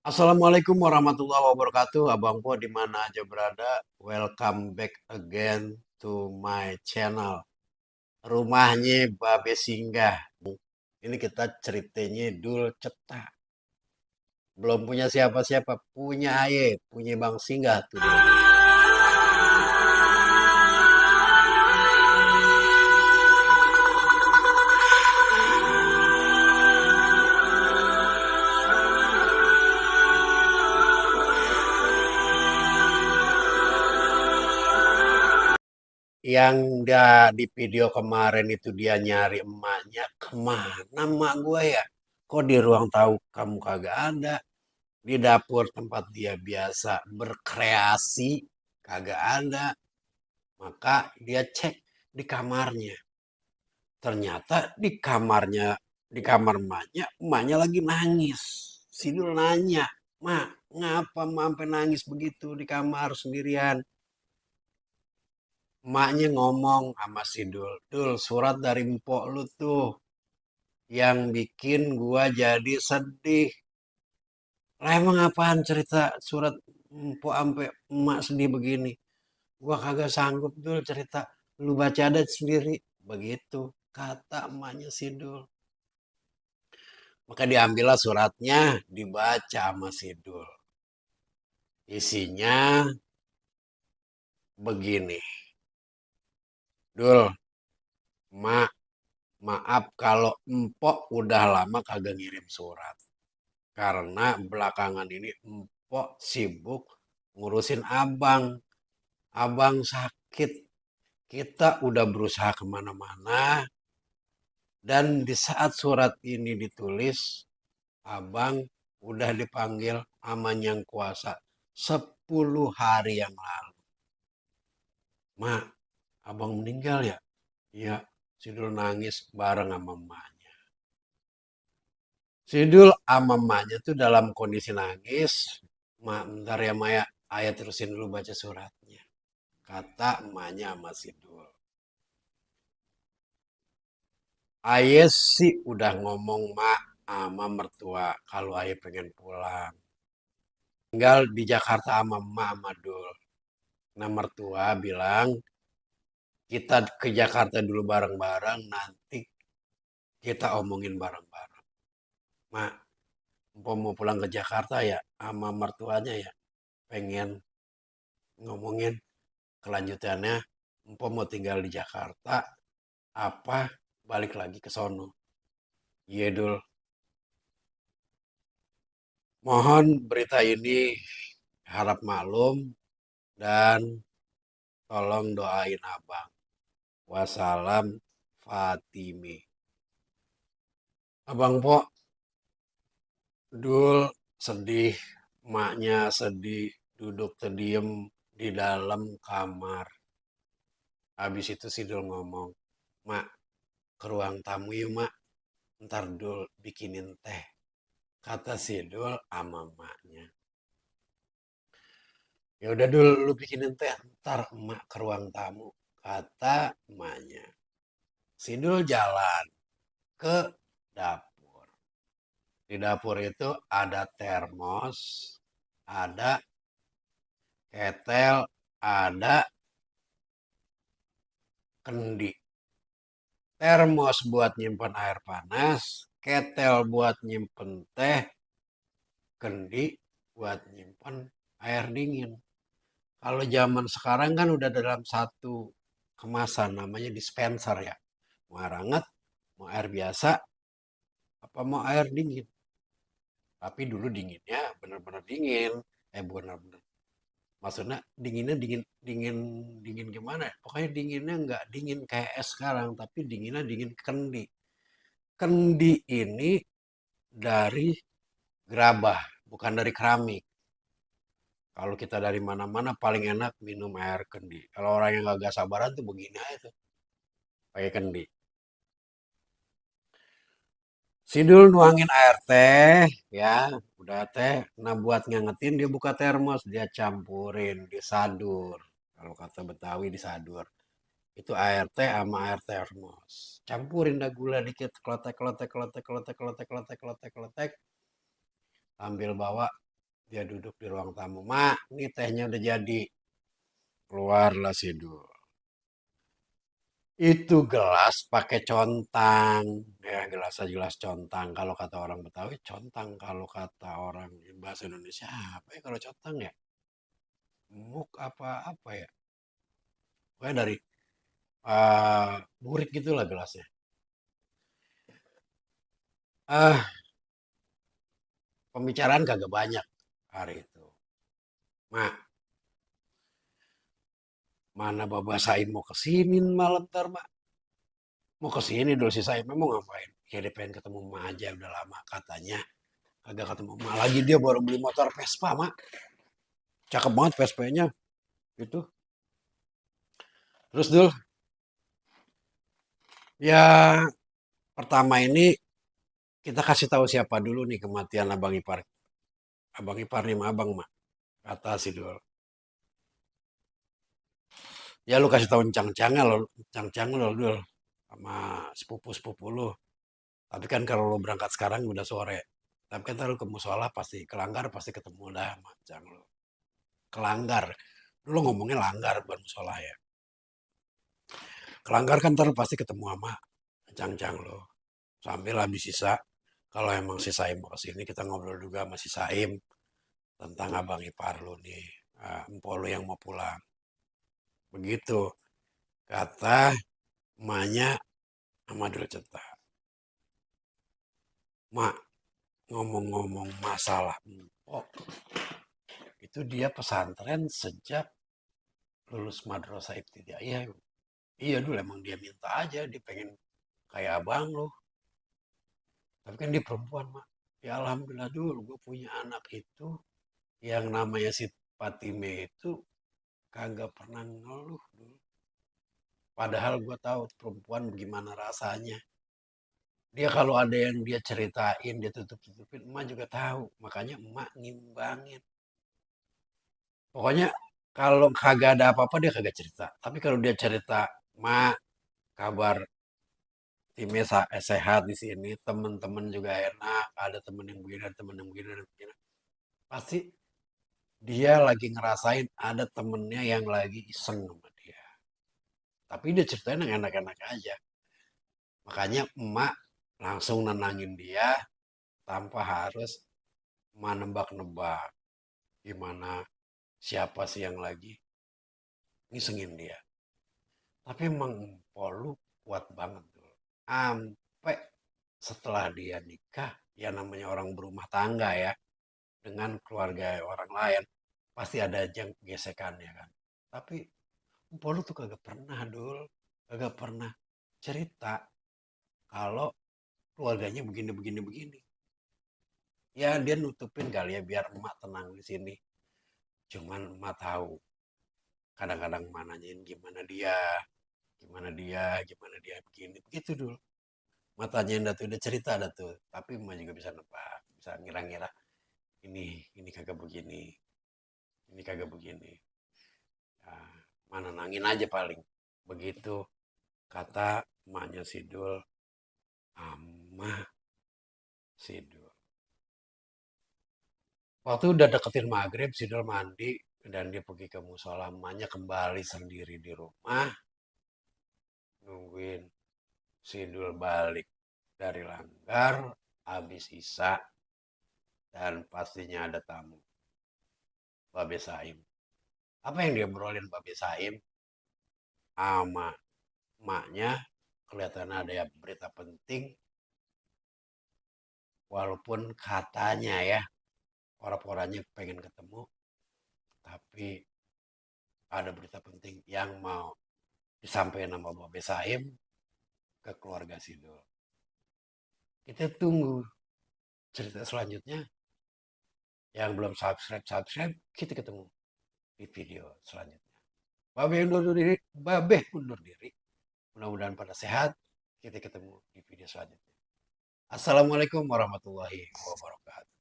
Assalamualaikum warahmatullahi wabarakatuh. Abang Po di mana aja berada. Welcome back again to my channel. Rumahnya Babe Singgah. Ini kita ceritanya Dul Cetak. Belum punya siapa-siapa. Punya Aye. Punya Bang Singgah tuh Dul. Yang di video kemarin itu dia nyari emaknya. Kemana emak gue ya? Kok di ruang tahu kamu kagak ada? Di dapur tempat dia biasa berkreasi kagak ada. Maka dia cek di kamarnya. Ternyata di kamar emaknya lagi nangis. Sidul nanya, "Mak, ngapa mak sampai nangis begitu di kamar sendirian?" Emaknya ngomong sama Sidul, "Dul, surat dari mpok lu tuh yang bikin gua jadi sedih." Lah emang apaan cerita surat mpok sampai emak sedih begini? Gua kagak sanggup dul cerita. Lu baca aja sendiri. Begitu kata emaknya Sidul. Maka diambillah suratnya, dibaca sama Sidul. Isinya begini. Dul, mak, maaf kalau empok udah lama kagak ngirim surat. Karena belakangan ini empok sibuk ngurusin abang. Abang sakit. Kita udah berusaha kemana-mana. Dan di saat surat ini ditulis, abang udah dipanggil sama yang kuasa 10 hari yang lalu. Mak, abang meninggal ya? Iya, Sidul nangis bareng sama emaknya. Sidul sama emaknya tuh dalam kondisi nangis. Mak, bentar ya Maya, ayah terusin dulu baca suratnya. Kata emaknya sama Sidul. Ayah sih udah ngomong mak sama mertua kalau ayah pengen pulang. Tinggal di Jakarta sama emak sama Dul. Nah mertua bilang kita ke Jakarta dulu bareng-bareng nanti kita omongin bareng-bareng. Mak, Mpok mau pulang ke Jakarta ya sama mertuanya ya. Pengen ngomongin kelanjutannya. Mpok mau tinggal di Jakarta apa balik lagi ke sono. Iya Dul. Mohon berita ini harap maklum dan tolong doain abang. Wassalam Fatime. Abang Po, Dul sedih, maknya sedih, duduk terdiem di dalam kamar. Habis itu si Dul ngomong, "Mak, ke ruang tamu yuk, Mak. Ntar Dul bikinin teh." Kata si Dul sama maknya. "Ya udah Dul, lu bikinin teh, ntar emak ke ruang tamu." Kata emaknya. Si Dul jalan ke dapur. Di dapur itu ada termos, ada ketel, ada kendi. Termos buat nyimpen air panas, ketel buat nyimpen teh, kendi buat nyimpen air dingin. Kalau zaman sekarang kan udah dalam satu kemasan namanya dispenser ya. Mau air hangat, mau air biasa, apa mau air dingin. Tapi dulu dinginnya benar-benar dingin. Benar-benar. Maksudnya dinginnya dingin dingin dingin gimana? Pokoknya dinginnya nggak dingin kayak es sekarang, tapi dinginnya dingin kendi. Kendi ini dari gerabah, bukan dari keramik. Kalau kita dari mana-mana paling enak minum air kendi. Kalau orang yang gak sabaran tuh begini aja tuh, pakai kendi. Sidul nuangin air teh, ya, udah teh. Nah buat ngangetin dia buka termos, dia campurin, disadur. Kalau kata Betawi disadur. Itu air teh sama air termos. Campurin dah gula dikit, klotek, klotek, klotek, klotek, klotek, klotek, klotek, klotek. Ambil bawa Dia duduk di ruang tamu. Mak, ini tehnya udah jadi. Keluarlah si Dul. Itu gelas pakai contang. Ya, gelasnya jelas contang. Kalau kata orang Betawi, contang. Kalau kata orang bahasa Indonesia, apa ya kalau contang ya? Muk apa ya? Pokoknya dari burik gitulah gelasnya. Ah, pembicaraan kagak banyak hari itu. Mak, mana Bapak Saim mau kesini malam ntar, Mak? Mau kesini dulu si Saim, mau ngapain? Ya dia pengen ketemu Mak aja, udah lama katanya. Agak ketemu Mak lagi, dia baru beli motor Vespa, Mak. Cakep banget Vespa-nya. Gitu. Terus dul, ya pertama ini kita kasih tahu siapa dulu nih kematian Abang Ipar. Abang Ipar nih sama Abang, Mak. Kata si Dul. Ya lu kasih tahu cang-cangnya lo, cang-cang lo dul. Sama sepupu-sepupu lu. Tapi kan kalau lo berangkat sekarang udah sore. Tapi kan kalau ke musola pasti kelanggar pasti ketemu dah macam lo. Kelanggar. Lo ngomongnya langgar bukan musola ya. Kelanggar kan ntar pasti ketemu sama cang-cang lo. Sambil habis sisa. Kalau emang si Saim mau kesini kita ngobrol juga sama si Saim tentang abang ipar lo nih. Empok lo yang mau pulang. Begitu kata emaknya sama Dul Ceta. Mak, ngomong-ngomong masalah empok, itu dia pesantren sejak lulus madrasah ibtidaiyah. Iya dulu emang dia minta aja, dia pengen kayak abang lo. Tapi kan dia perempuan, Mak. Ya alhamdulillah dulu gue punya anak itu yang namanya si Fatime itu kagak pernah ngeluh dulu. Padahal gue tahu perempuan bagaimana rasanya. Dia kalau ada yang dia ceritain, dia tutup-tutupin, emak juga tahu. Makanya emak ngimbangin. Pokoknya kalau kagak ada apa-apa dia kagak cerita. Tapi kalau dia cerita, mak kabar timnya sehat di sini, teman-teman juga enak, ada temen yang begini, ada temen yang begini, ada begini. Pasti dia lagi ngerasain ada temennya yang lagi iseng sama dia. Tapi dia ceritain yang enak-enak aja. Makanya emak langsung nenangin dia tanpa harus menebak-nebak gimana siapa sih yang lagi ngisengin dia. Tapi emang Polu kuat banget tuh. Sampai setelah dia nikah, ya namanya orang berumah tangga ya, dengan keluarga orang lain, pasti ada aja gesekannya kan. Tapi Polu tuh kagak pernah dul, kagak pernah cerita kalau keluarganya begini begini. Ya dia nutupin kali ya biar emak tenang di sini. Cuman emak tahu kadang-kadang emak nanyain gimana dia begini begitu dulu. Matanya yang datu udah cerita ada tuh, tapi emak juga bisa nebak, bisa ngira-ngira ini kagak begini, ini kagak begini. Nah, mana nangin aja paling. Begitu kata emaknya Sidul sama Sidul. Waktu udah deketin maghrib, Sidul mandi dan dia pergi ke musola. Emaknya kembali sendiri di rumah nungguin Sidul balik dari langgar habis isya dan pastinya ada tamu. Babe Saim. Apa yang dia obrolin Babe Saim sama emaknya kelihatan ada ya berita penting walaupun katanya ya orang-orangnya pengen ketemu tapi ada berita penting yang mau disampaikan sama Babe Saim ke keluarga Sidul. Kita tunggu cerita selanjutnya. Yang belum subscribe kita ketemu di video selanjutnya. Babe undur diri. Mudah-mudahan pada sehat. Kita ketemu di video selanjutnya. Assalamualaikum warahmatullahi wabarakatuh.